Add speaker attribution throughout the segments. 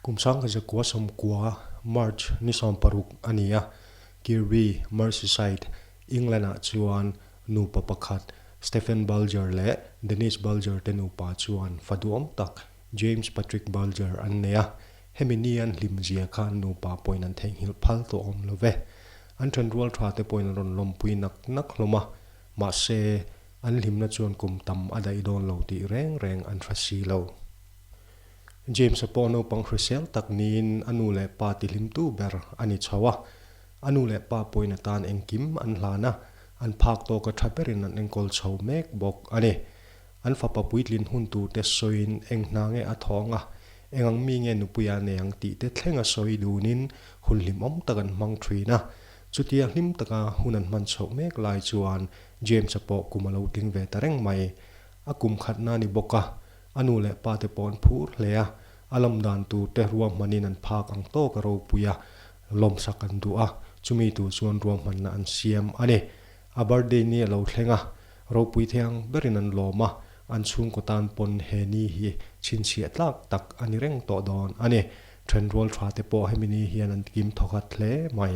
Speaker 1: Kum 1990 March ni 60 a ni a, Kirby, Merseyside, England-ah chuan nupa pakhat Stephen Bulger leh Denise Bulger te nupa chuan fa duhawm tak James Patrick Bulger an nei a, hemi ni an hlimzia kha an nupa pawhin an theihnghilh phal tawh awm lo ve. An thenrual tha te pawhin an rawn lawmpui nak nak hlawm a, mahse, an hlimna chuan kum tam a daih dawn lo tih reng reng an hre si lo. James-a pawh naupang hrisel tak niin a nu leh pa tihlimtu ber a ni chho a. A nu leh pa pawhin a tan engkim an hlan a, an phak tawka tha berin an enkawl chho mek bawk a ni. An fapa puitlin hun turte sawiin eng hna nge a thawng a, eng ang mi nge nupuia nei ang tih te thleng a sawi dunin hun hlimawm tak an hmang thin a. Chutia hlim taka hun an hman chhoh mek lai chuan James-a pawh kum a lo tling ve ta reng mai. A kum khatna a ni bawk a, a nu leh pa te pawh an phur hle a, a lam dan tur te ruahmanin an phak ang tawk a ropui a, lawmsak an duh a, chumi tur chuan ruahmanna an siam a ni. A birthday ni a lo thleng a, ropui thei ang berin an lawm a, an chhungkaw tan pawn he ni hi chhinchhiah tlak tak a ni reng tawh dawn a ni. Thenrual tha te pawh hemi ni hian an kim thawkhat hle mai.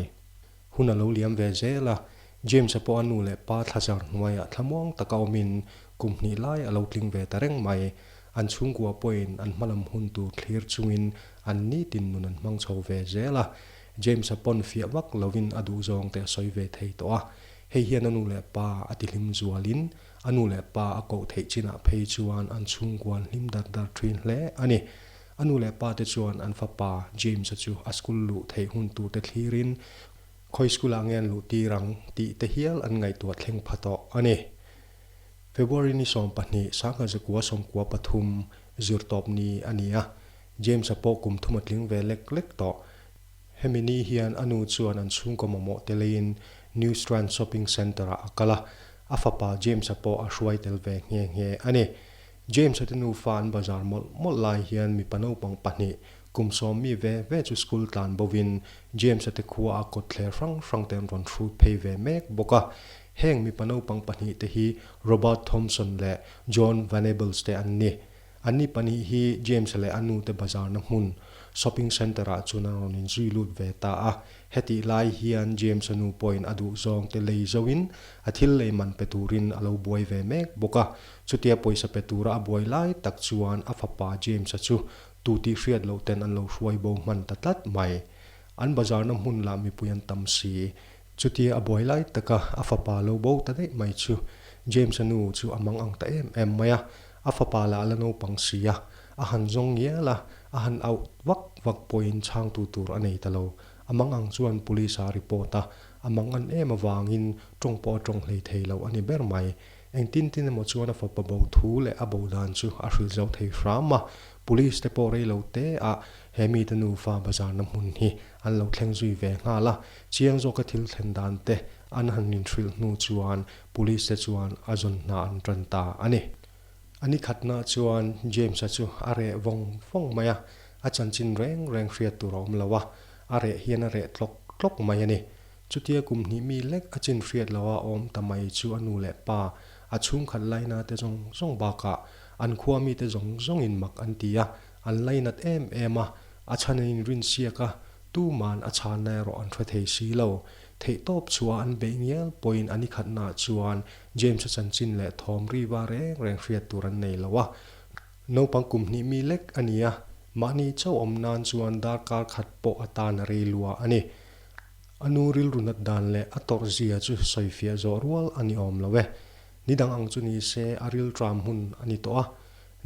Speaker 1: Hun a lo liam ve zel a, James-a pawh a nu leh pa thlazar hnuaiah thlamuang taka awmin kum hnih lai a lo tling ve ta reng mai. An chhungkua pawhin an hmalam hun tur thlir chungin an nitin nun an hmang chho ve zel a. James-a pawn fiah vak lovin a duhzawng te a sawi ve thei tawh a. Hei hian a nu leh pa a tihlim zualin a nu leh pa a koh theih chinah phei chuan an chhungkua an hlim dar dar thin hle a ni. A nu leh pa te chuan an fapa James-a chu a school luh theih hun tur te thlirin khawi school ah nge an luh tir ang tih te hial an ngaihtuah thleng pha tawh a ni. February ni 12, 1993 zirtawp ni a ni a, James-a pawh kum thum a tling ve lek lek tawh. Hemi ni hian a nu chuan an chhungkaw mamawh te leiin New Strand Shopping Centre ah a kal a, a fapa James-a pawh a hruai tel ve nghe nghe a ni. James-a te nufa an bazar mawlh mawlh lai hian mipa naupang pahnih, kum sawm mi ve ve chu school tlan bovin James-a te khua a kawtthler hrang hrang te an rawn hrut phei ve mek bawk a. Heng mipa naupang pahnih te hi Robert Thompson leh John Venables te an ni. Anni pahnih hi James-a leh a nu te bazarna hmun, shopping centre ah chuan an rawn inzui lut ve ta a. Hetih lai hian James-a nu pawhin a duh zawng te lei zoin a thil lei man pe turin a lo buai ve mek bawk a. Chutia pawisa pe tura a buai lai tak chuan a fapa James-a chu tu tih hriat loh ten an lo hruai bo hman ta tlat mai. An bazarna hmun lah mipui an tam si. Chutia a buai lai taka a fapa lo bo ta daih mai chu James-a nu chu a mang ang ta em em mai a. A fapa lah a la naupang si a, a han zawng ngial a, a han auh vak vak pawhin chhangtu tur a nei ta lo. A mang ang chuan police a report a, a mang an em avangin tawng pawh a tawng hlei thei lo a ni ber mai. Engtin tin emaw chuan a fapa bo thu leh a bo dan chu a hrilh zo thei hram a, police te pawh rei lo te ah he mite nufa bazarna hmun hi an lo thleng zui ve nghal a, chiang zawka thil thlen dan te an han inhrilh hnu chuan police te chuan a zawn hna an tan ta a ni. A ni khatna chuan James-a chu a reh vawng vawng mai a, a chanchin reng reng hriat tur a awm lo a, a reh hian a reh tlawk tlawk mai a ni. Chutia kum hnih mi lek a chin hriat lo a awm ta mai chu a nu leh pa, a chhungkhat laina te zawng zawng bakah an khua mite zawng zawngin mak an ti a, an lainat em em a, a chhan an inrinsiak a, tuman a chhanna erawh an hre thei si lo. Theihtawp chhuah an beih ngial pawhin a nikhatnaah chuan James-a chanchin leh thawm riva reng reng hriat tur an nei lo a. Naupang kum hnih mi lek a ni a, mahni chauh awm nan chuan darkar khat pawh a tan a rei lua a ni. A nu rilru nat dan leh a tawrh zia chu sawifiah zawh rual a ni awm lo e. Ni dang ang chu ni se a rilṭam hun a ni tawh a,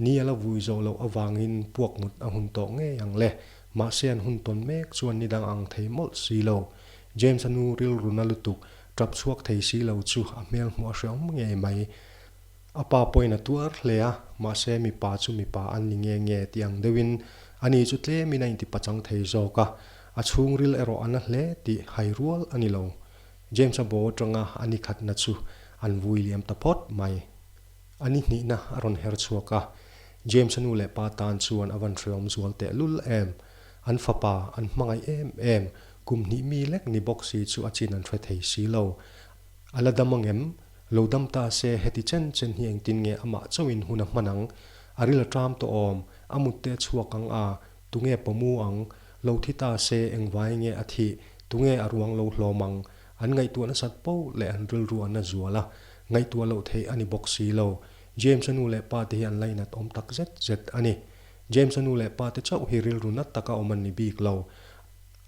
Speaker 1: ni a la vui zawh loh avangin puak mut a hun tawh ngei ang le. Mahse an hun tawn mek chuan ni dang ang thei mawlh si lo. James-a nu rilru na lutuk ṭap chhuak thei si lo chu a hmel hmuh a hreawm ngei mai. A pa pawhin a tuar hle a, mahse mipa chu mipa an ni nge nge tih ang deuhin ani chu tlemin a intipachang thei zawk a, a chhungril erawh a na hle tih hai rual a ni lo. James-a bo atanga a ni khatna chu an vui liam ta phawt mai. A ni hnihna a rawn her chhuak a, James-a nu leh pa tan chuan a van hreawm zual tehlul em. An fapa, an hmangaih em em, kum hnih mi lek ni bawk si chu a chin an hre thei si lo. A la dam angem? Lo dam ta se heti chen chen hi engtin nge amah chauhin hun a hman ang? A ril a ṭam tawh awm, a mut te a chhuak ang a, Tunge pawmu ang? Lo thi ta se engvai nge a thih? Tunge a ruang lo hlawm ang? An ngaihtuah nasat poh leh an rilru an a zual a, ngaihtuah loh theih a ni bawk si lo. James-a nu leh pa te hi an lainat awm tak zet zet a ni. James-a nu leh pa te chauh hi rilru nat taka awm an ni bik lo.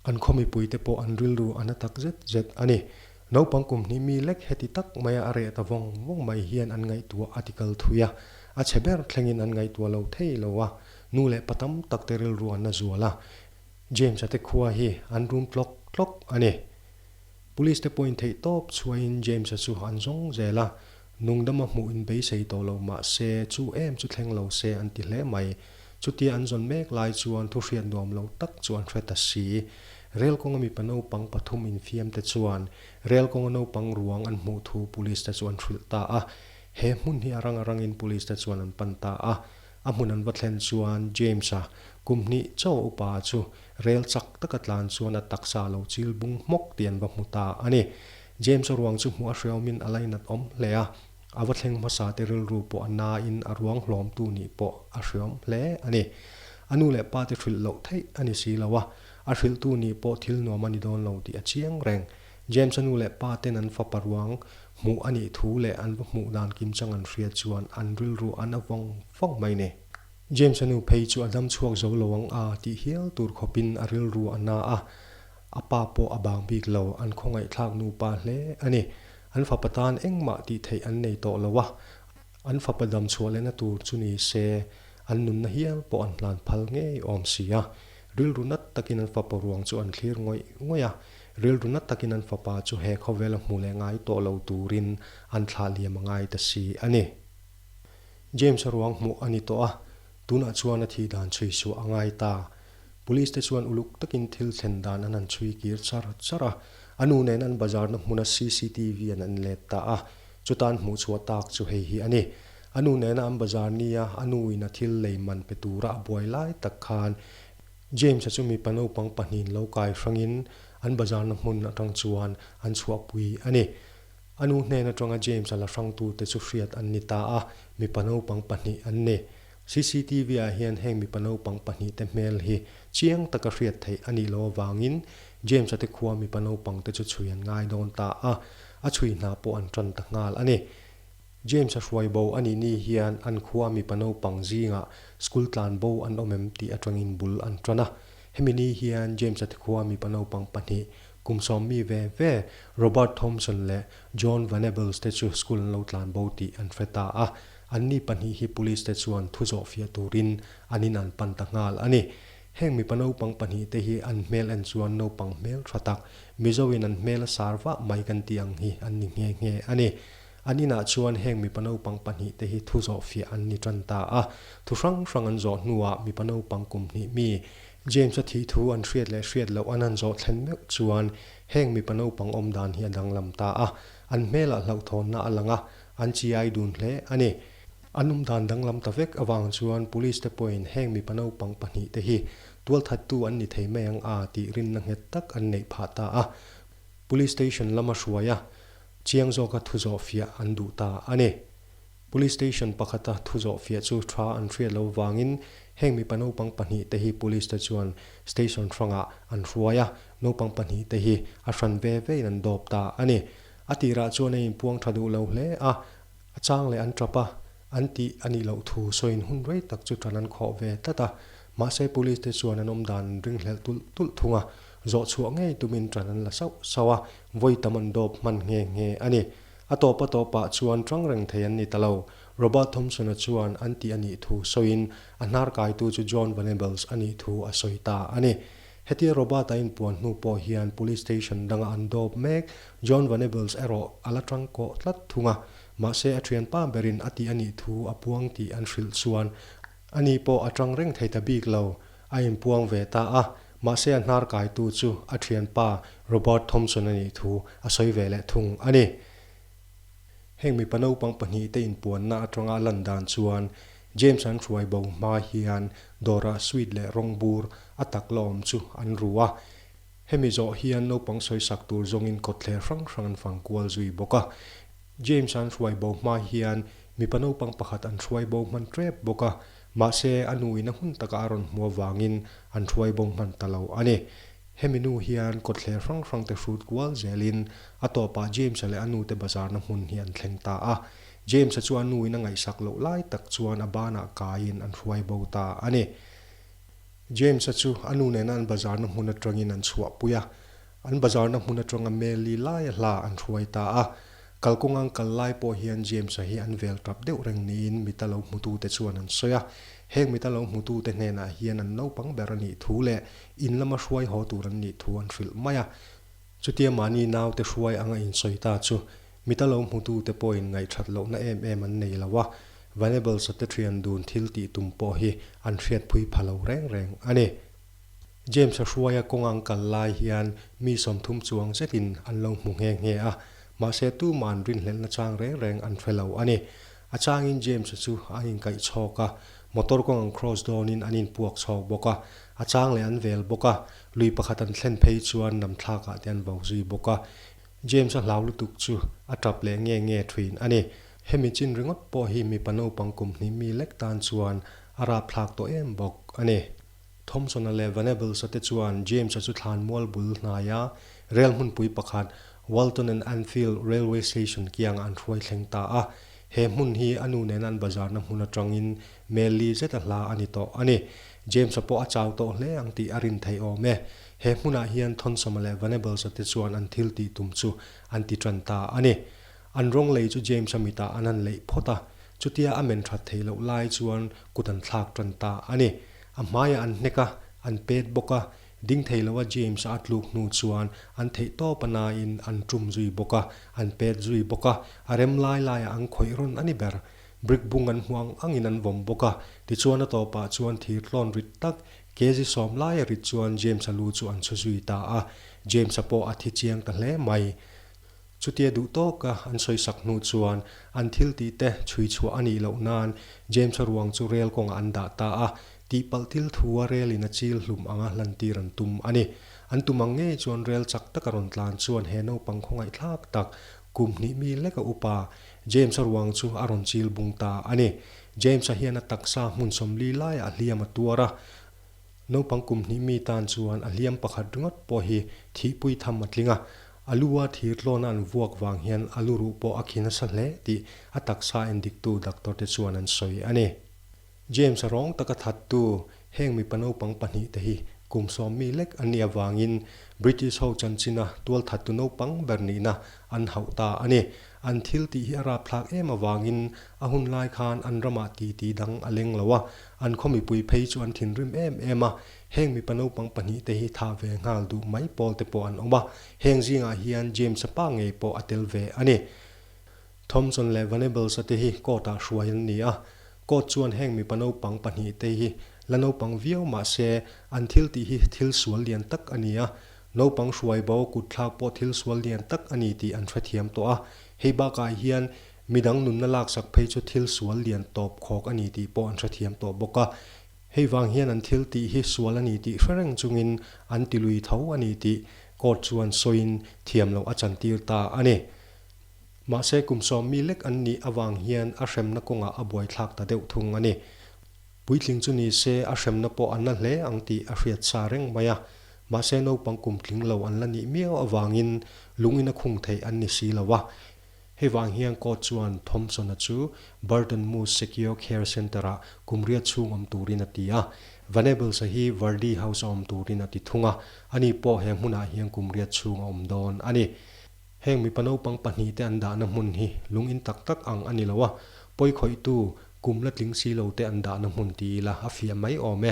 Speaker 1: An khaw mipuite pawh an rilru a na tak zet zet a ni. Naupang kum hnih mi lek heti tak maia a reh ta vawng vawng mai hian an ngaihtuah a ti kal thui a, a chhe ber thlengin an ngaihtuah lo thei lo a, nu leh pa tam tak te rilru an na zual a. James-a te khua hi an rum tlawk tlawk a ni. Police te pawhin theih tawp chhuahin James-a chu an zawng zel a, nungdama hmuh in beisei tawh lo mah se chu em chu thleng lo se an ti hle mai. Chutia an zawn mek lai chuan thu hriat nuam lo tak chu an hre ta si. Rel kawnga mipa naupang pathum infiam te chuan rel kawnga naupang ruang an hmuh thu police te chu an hrilh ta a. He hmun hi a rang a rangin police te chuan an pan ta a. A hmun an va thlen chuan James-a kum hnih chaw upa chu rel chak taka tlan chuan a taksa a lo chil bung hmawk tih an va hmu ta a ni. James-a ruang chu hmuh a hreawmin a lainat awm hle a. A va thleng hmasa te rilru pawh a nain a ruang hlawmtu nih pawh a hreawm hle a ni. A nu leh pa te hrilh loh theih a ni si lo a, a hrilhtu nih pawh thil nuam a ni dawn lo tih a chiang reng. James-a nu leh pa ten an fapa ruang hmuh a nih thu leh an va hmuh dan kim chang an hriat chuan an rilru an a vawng vawng mai ni. James-a nu phei chu a dam chhuak zo lo ang a tih hial tur khawpin a rilru a na a, a pa pawh a bang bik lo, an khawngaihthlak nupa hle a ni. An fapa tan engmah tih theih an nei tawh lo a, an fapa dam chhuah lehna tur chu ni se an nunna hial pawh an hlan phal ngei awm si a. Rilru nat takin an fapa ruang chu an thlir ngawih ngawih a, rilru nat takin an fapa chu he khawvela hmu leh ngai tawh lo turin an thlah liam a ngai ta si a ni. James-a ruang hmuh a ni tawh a, tunah chuan a thih dan chhui suah a ngai ta. Police te chuan uluk takin thil thlen dan an han chhui kir char char a, a nu nen an bazarna hmuna cctv an en let ta a, chutan hmuh chhuah tak chu hei hi a ni. A nu nena an bazar nia a nu in a thil lei man pe tura a buai lai tak khan James-a chu mipa naupang pahnihin lo kai hrangin an bazarna hmun atang chuan an chhuahpui a ni. A nu hnen atanga James-a la hrangtute chu hriat an ni ta a, mipa naupang pahnih an ni. CCTV-ah hian heng mipa naupang pahnihte hmel hi chiang taka hriat theih a nih loh avangin James-a te khua mipa naupangte chu chhui an ngai dawn ta a, a chhui hna pawh an tan ta nghal a ni. James-a hruai bo a nih ni hian an khua mipa naupang zingah school tlan bo an awm em tih atangin bul an tan a. Hemi ni hian James-a te khua mipa naupang pahnih kum sawmmi ve ve Robert Thompson leh John Venables te chu school an lo tlan bo tih an hre ta a. Anni pahnih hi police te chuan thu zawh fiah turin an in an pan ta nghal a ni. Heng mipa naupang pahnih te hi an hmel en chuan naupang hmel tha tak, Mizo in an hmel a sar vah mai kan tih ang hi an ni nghe nghe a ni. An inah chuan heng mipa naupang pahnih te hi thu zawh fiah an ni tan ta a. Thu hrang hrang an zawh hnuah mipa naupang kum hnih mi, James-a thih thu an hriat leh hriat loh an han zawh thlen meuh chuan heng mipa naupang awm dan hi a danglam ta a. An hmelah hlauhthawnna a lang a, An chiai dun hle a ni. An awm dan danglam ta vek avang chuan Police te pawhin heng mipa naupang pahnih te hi tualthattu an ni thei mai ang a tih rinna nghet tak an neih phah ta a. Police Station lama hruai a, chiang zawka thu zawh fiah an duh ta a ni. Police Station pakhata thu zawh fiah chu tha an hriat lo vangin heng mipa naupang pahnih te hi Police te chuan Station hrangah an hruai a, naupang pahnih te hi a hran ve vein an dawp ta a ni. A tirah chuan a inpuang tha duh lo hle a, a chang leh an tap a, an tih a nih loh thu sawiin hun rei tak chu tan an khawh ve tlat a. Mahse police te chuan an awm dan an ringhlelh tulh tulh thung a, zawh chhuah ngei tumin tan an la sauh sauh a, vawi tam an dawp hman nghe nghe a ni. A tawp a tawpah chuan tang reng thei an ni ta lo. Robert Thompson-a chuan an tih a nih thu sawiin a hnar kaitu chu John Venables a nih thu a sawi ta a ni. Hetia Robert-a inpuan hnu pawh hian Police Station danga an dawp mek John Venables erawh a la tang kawh tlat thung a, mahse a thianpa berin a tih a nih thu a puang tih an hrilh chuan ani pawh a tang reng thei ta bik lo, a inpuang ve ta a, mahse a hnar kaitu chu a thianpa Robert Thompson a nih thu a sawi ve leh thung a ni. Heng mipa naupang pahnihte inpuanna atanga a lan dan chuan James an hruai bo hma hian dawrah sweet leh rawng bur a tak la awm chu an ru a. Hemi zawh hian naupang sawisak tur zawngin kawtthler hrang hrang an fang kual zui bawk a. James an hruai bo hma hian mipa naupang pakhat an hruai bo hman tep bawk a. Mahse, a nuin a hmun taka a rawn hmuh avangin an hruai bo hman ta lo a ni. Hemi nu hian kawtthler hrang hrang te hrut kual zelin a tawpah James-a leh a nute bazarna hmun hi an thleng ta a. James-a chu a nuin a ngaihsak loh lai tak chuan a banah kaiin an hruai bo ta a ni. James-a chu a nu nena an bazarna hmun atangin an chhuahpui a, an bazarna hmun atanga Meli laia hla an hruai ta a. Kalkawng an kal lai pawh hian James-a hi an vel tap deuh reng niin mita lo hmutute chuan an sawi a. Heng mita lo hmutute hnenah hian an naupang ber a nih thu leh in lama hruai haw tur an nih thu an hrilh mai a. Chutia mahni naute hruai anga insawi ta chu mita lo hmutute pawhin ngaihthat lohna em em an nei lo a, Venables-a te thian dun thil tih tum pawh hi an hriatpui pha lo reng reng a ni. James-a hruaia kawng an kal lai hian mi 30 chuang zetin an lo hmu nghe nghe a, mahse tumah an rinhlelhna chang reng reng an hre lo a ni. A changin James-a chu an inkaih chhawk a, motor kawng an cross dawnin an inpuak chhawk bawk a, a chang leh an vel bawk a, lui pakhat an thlen phei chuan namthlakah te an vo zui bawk a. James-a hlau lutuk chu a tap leh nge nge thin a ni. Hemi chin ringawt pawh hi mipa naupang kum hnih mi lek tan chuan a rapthlak tawh em bawk a ni. Thompson-a leh Venables-a te chuan James-a chu thlan mual bul hnaia rel hmunpui pakhat Walton and Anfield Railway Station kiangah an hruai thleng ta a. He hmun hi a nu nena an bazarna hmun atangin mel li zeta hla a ni tawh a ni. James-a pawh a chau tawh hle ang tih a rin theih awm e. He hmunah hian Thonsoma leh Venables-a te chuan an thil tih tum chu an ti tan ta a ni. An rawng lei chu James-a mitah an han leih phawt a, chutia a men that theih loh lai chuan kut an thlak tan ta a ni. A hmaiah an hnek a, an pet bawk a, ding thei loa James-a a tluk hnu chuan an theih tawp a nain an tum zui bawk a, an pet zui bawk a, a rem lai laiah an khawih rawn a ni ber. Brick bung an hmu ang angin an vawm bawk a, tichuan a tawpah chuan thir tlawn rit tak, kg 10 laia rit chuan James-a lu chu an chhu zui ta a, James-a pawh a thi chiang ta hle mai. Chutia duh tawka an sawisak hnu chuan an thil tih te chhui chhuah a nih loh nan James-a ruang chu rel kawngah an dah ta a, tihpalh thil thua rel in a chil hlum anga hlantir an tum a ni. An tum ang ngei chuan rel chak taka rawn tlan chuan he naupang khawngaihthlak tak kum hnih mi leka upa James-a ruang chu a rawn chil bung ta a ni. James-a hian a taksa hmun 40 laiah a hliam a tuar a, Naupang kum hnih mi tan chuan a hliam pakhat ringawt pawh hi thihpui tham a tling a, a lu a thir tlawna an vuak vang hian a lu ruh pawh a khi nasa hle tih a taksa endiktu doctor te chuan an sawi a ni. James-a rawng taka thattu heng mipa naupang pahnihte hi kum 10 mi lek an nih avangin British ho chanchina tualthattu naupang ber nihna an hauh ta a ni. An thil tih hi a rapthlak em avangin a hun lai khan an ramah titi dang a leng lo a, an khaw mipui phei chu an thinrim em em a, heng mipa naupang pahnihte hi thah ve nghal duh mai pawl te pawh an awm a, heng zingah hian James-a pa ngei pawh a tel ve a ni. Thompson leh Venables-a te hi court-ah hruai an ni a, court chuan heng mipa naupang pahnihte hi la naupang viau mah se an thil tih hi thil sual lian tak a ni a, Naupang hruai bo kutthlak pawh thil sual lian tak a ni tih an hrethiam tawh a, hei bakah hian midang nunna laksak phei chu thil sual lian tawp khawk a ni tih pawh an hrethiam tawh bawk a. Hei vang hian an thil tih hi sual a ni tih hre reng chungin an ti lui tho a ni tih court chuan sawiin thiam loh a chantir ta a ni. Mahse kum 10 mi lek an nih avang hian a hremna kawngah a buaithlak ta deuh thung a ni. Puitling chu ni se a hremna pawh an la hle ang tih a hriat sa reng mai a, mahse naupang kum tling lo an la nih miau avangin lungin a khung theih an ni si lo a. Hei vang hian court chuan Thompson-a chu Burton Moose Secure Care Centre-ah kum riat chhung awm turin a ti a, Venables-a hi Vardy House-a awm turin a ti thung a, ani pawh he hmunah hian kum riat chhung a awm dawn a ni. Heng mipa naupang pahnihte an dahna hmun hi lungin tak tak ang a ni lo a, pawi khawihtu kum la tling si lo te an dahna hmun ti ila a fiah mai awm e.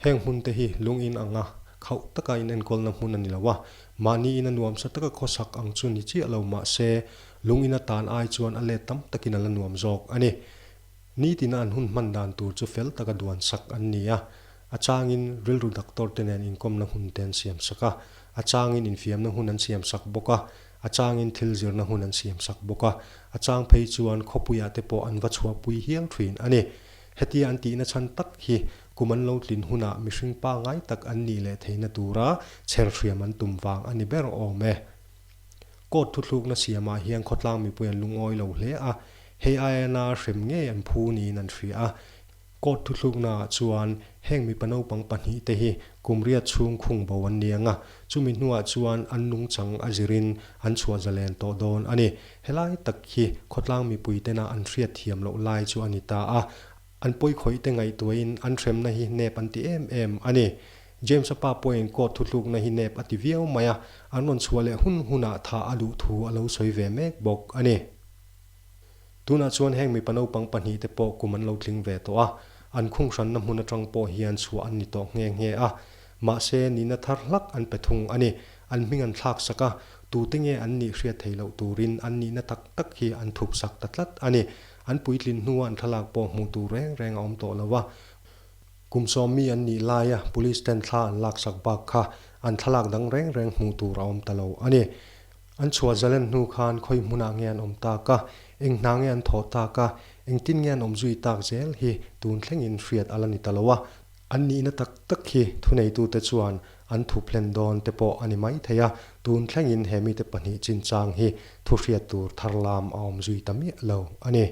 Speaker 1: Heng hmun te hi lungin anga khauh taka inenkawlna hmun a ni lo a, mahni ina nuamsa taka khawsak ang chu ni chiah lo mah se lungin a tan ai chuan a let tam takin a la nuam zawk a ni. Nitina an hun hman dan tur chu fel taka duan sak an ni a, a changin rilru doctor te nen inkawmna hun te an siam sak a, a changin infiamna hun an siam sak bawk a, a changin thil zirna hun an siam sak bawk a, a chang phei chuan khawpuiah te pawh an va chhuahpui hial thin a ni. Hetia an tihna chhan tak hi kum an lo tlin hunah mihring pangngai tak an nih leh theihna tura chher hriam an tum vang a ni ber awm e. Court thuthlukna siamah hian khawtlang mipui an lungawi lo hle a, hei aia na hrem ngei an phu niin an hria a. Court thuthluknaah chuan heng mipa naupang pahnihte hi kum riat chhung khung bo an ni ang a, chumi hnuah chuan an nungchang a zirin an chhuah zalen tawh dawn a ni. Helai tak hi khawtlang mipui tena an hriat thiam loh lai chu a ni ta a, an pawikhawihte ngaihtuahin an hremna hi nep an ti em em a ni. James-a pa pawhin court thuthlukna hi nep a ti viau mai a, an rawn chhuah leh hun hunah thah a duh thu a lo sawi ve mek bawk a ni. Tunah chuan heng mipa naupang pahnihte pawh kum an lo tling ve tawh a, an khunghranna hmun atang pawh hian chhuah an ni tawh nghe nghe a. Mahse, nihna thar hlak an pe thung a ni. An hming an thlak sak a, tute nge an nih hriat thei loh turin an nihna tak tak hi an thup sak ta tlat a ni. An puitlin hnua an thlalak pawh hmuh tur reng reng a awm tawh lo a. Kum sawmmi an nih laia police ten thla an laksak bak kha an thlalak dang reng reng hmuh tur a awm ta lo a ni. An chhuah zalen hnu khan khawi hmunah nge an awm tak a, eng hna nge an thawh tak a, engtin nge an awm zui tak zel hi tun thlengin hriat a la ni ta lo a. An nihna tak tak hi thuneitute chuan an thup hlen dawn te pawh a ni mai thei a, tun thlengin he mite pahnih chinchang hi thu hriat tur thar lam a awm zui ta miah lo a ni.